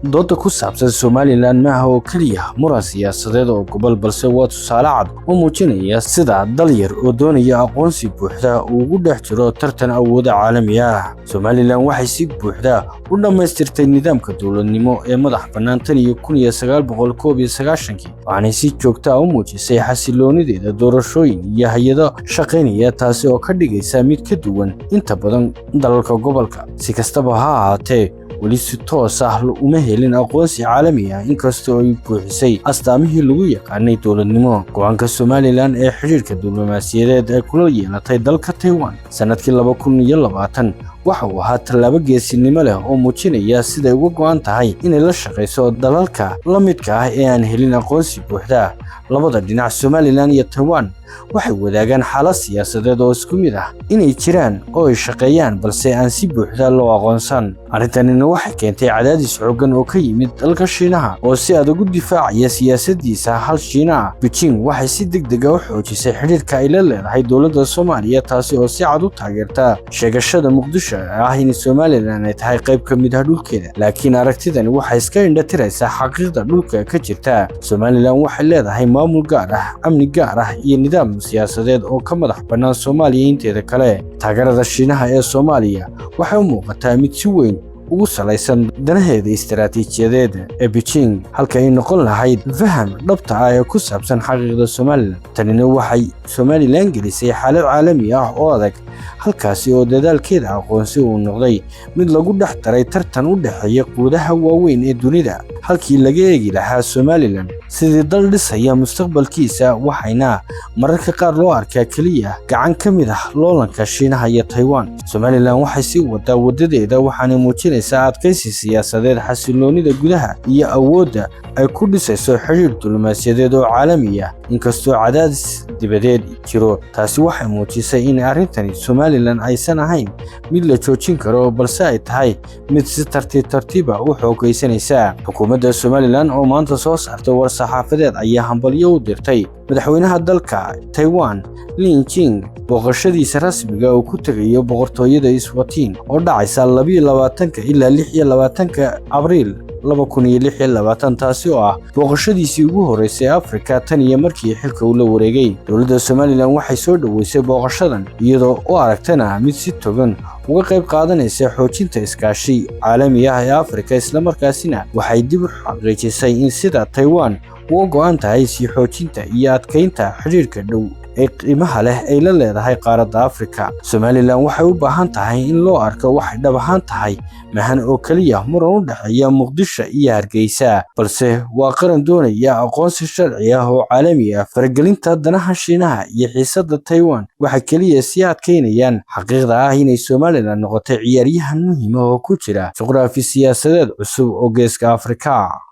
Dooda ku saabsan Somaliland maaha oo keliya muran siyaasadeed oo gobol, balse waa tusaale cad oo muujinaya sida dal yar oo doonaya aqoonsi buuxda uu ugu dhex jiro tartan awooda caalami ah. Somaliland waxay si buuxda u dhammaystirtay nidaamka dowladnimo ee madax bannaan tan iyo 1991-kii, waxaanay si joogto ah u muujisay xasilloonideeda, doorashooyin iyo hay'ado shaqaynaya, taasi oo ka dhigaysa mid ka duwan inta badan dalalka gobolka. Si kastaba ha ahaatee, weli si toos ah uma helin aqoonsi caalami ah, inkastoo ay buuxisay astaamihii lagu yaqaanay dowladnimo. Go'aanka Somaliland ee xidhiidhka diblomaasiyadeed ee kula yeelatay dalka Taiwan sanadkii 2020 waxa uu ahaa tallaabo geesinimo leh oo muujinaya siday uga go'an tahay inay la shaqayso dalalka la midka ah ee aan helin aqoonsi buuxda. Labada dhinac, Somaliland iyo Taiwan, waxay wadaagaan xaalad siyaasadeed oo isku mid ah: inay jiraan oo ay shaqeeyaan, balse aan si buuxda loo aqoonsan. Arrintanina waxay keentay cadaadis xooggan oo ka yimid dalka Shiinaha oo si adag u difaacaya siyaasadiisa hal Shiina ah. Beijing waxay si degdeg ah u xoojisay xidhiidhka ay la leedahay dowladda Soomaaliya, taasi oo si cad u taageerta sheegashada Muqdisho ee ah in Somaliland ay tahay qayb ka mid ah dhulkeeda. Laakiin aragtidani waxay iska indhatiraysaa xaqiiqda dhulka ka jirta. Somaliland waxay leedahay maamul gaar ah, amni gaar ah iyo nidaam siyaasadeed oo ka madax bannaan Soomaaliya inteeda kale. Taageerada Shiinaha ee Soomaaliya waxay u muuqataa mid si weyn ugu salaysan danaheeda istaraatiijiyadeed ee Beijing, halka ay noqon lahayd faham dhabta ah ee ku saabsan xaqiiqda Somaliland. Tanina waxay Somaliland gelisay xaalad caalami ah oo adag, halkaasi oo dadaalkeeda aqoonsi uu noqday mid lagu dhex daray tartan u dhexeeya quwadaha waaweyn ee dunida, halkii laga eegi lahaa Somaliland sidii dal dhisaya mustaqbalkiisa. Waxayna mararka qaar loo arkaa keliya gacan ka mid ah loolanka Shiinaha iyo Taiwan. Somaliland waxay sii wadaa wadadeeda, waxaanay muujinaysaa adkaysi siyaasadeed, xasiloonida gudaha iyo awoodda ay ku dhisayso xidhiir diblomaasiyadeed oo caalami ah, inkastoo cadaadis dibadeed jiro. Taasi waxay muujisay in arrintani Somaliland aysan ahayn mid la joojin karo, balse ay tahay mid si tartiib tartiiba u xoogaysanaysa. Xukuumadda Somaliland oo maanta soo saartay war saxaafadeed ayaa hambalyo u dirtay madaxweynaha dalka Taiwan Lin Jing booqashadiisa rasmiga uu ku tegayo boqortooyada Eswatini oo dhacaysa 22-ka ilaa 26-ka Abriil 2026, taasi oo ah booqashadiisii ugu horreysay Afrika tan iyo markii xilka uu la wareegay. Dowladda Somaliland waxay soo dhoweysay booqashadan, iyadoo u aragtana mid si togan uga qayb qaadanaysa xoojinta iskaashi caalami ah ee Afrika, islamarkaasina waxay dib u xaqiijisay in sida Taiwan uga go'an tahay sii xoojinta iyo adkeynta xidhiidhka dhow ee qiimaha leh ay la leedahay qaaradda Afrika. Somaliland waxay u baahan tahay in loo arko waxay dhab ahaan tahay: mahan oo keliya muran u dhexeeya Muqdisho iyo Hargeysa, balse waa qaran doonaya aqoonsi sharci ah oo caalami ah. Faragelinta danaha Shiinaha iyo xiisadda Taiwan waxay keliya sii adkeynayaan xaqiiqda ah inay Somaliland noqotay ciyaaryahan muhiim ah oo ku jira juqraafi siyaasadeed cusub oo Geeska Afrika.